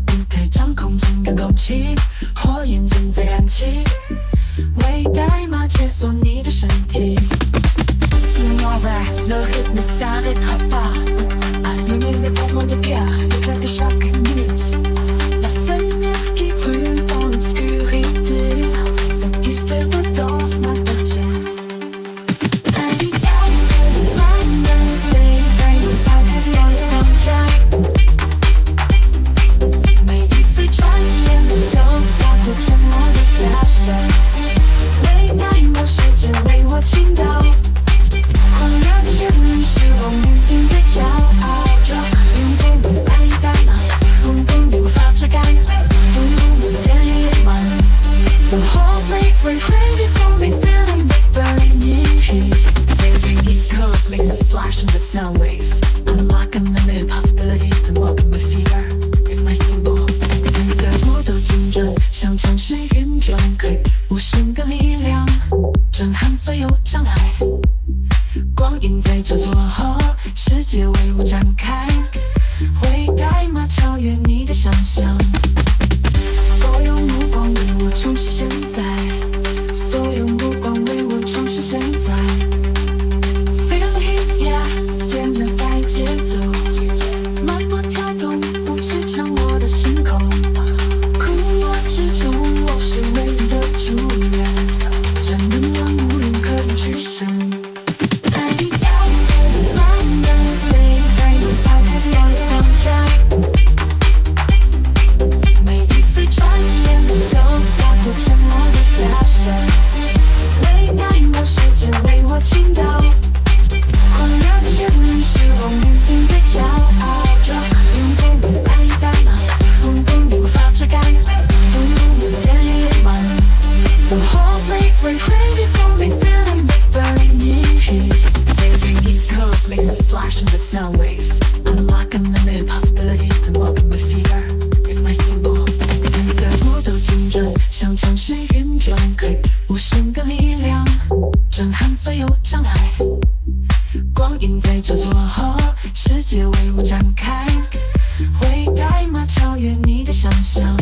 舞台掌控整個空氣，火焰正在燃起，為代碼解鎖你的身體。 Sonore, le rythme ne s'arrêtera pas. Allumer les battements de cœur, éclater chaque minute. La seule lumière qui brûle dans l'obscurité. Cette piste de danse m'appartient. 打開所有框架，每一次轉身都打破沉默的假設。為代碼世界為我傾倒，狂熱的旋律是我無比的驕傲。愛代碼，無法遮蓋。The whole place went crazy for me, feeling this burning heat. Every code makes a splash in the sound waves. Unlock unlimited possibilities and welcome the fever. It's my symbol. 顏色舞蹈精準，像城市運轉，無聲的力量震撼所有障礙。光影在交錯後，世界為我展開，為代碼超越你的想象。所有目光為我注視現在，所有目光為我注視現在。Feel the heat, yeah，電流帶節奏，脈搏跳動，舞池唱我的心口。苦我之中，我是唯一的主人，這能量無人可以取勝。打開所有框架，每一次轉身都打破沉默的假設。為代碼世界為我傾倒，狂熱的旋律是我無比的驕傲。愛代碼，無法遮蓋。The whole place went crazy for me, feeling this burning heat. Every code makes a splash in the sound waves. Unlock unlimited possibilities and welcome the fever. It's my symbol. 顏色舞蹈精準，像城市運轉，無聲的力量震撼所有障礙。光影在交錯後，世界為我展開，為代碼超越你的想象。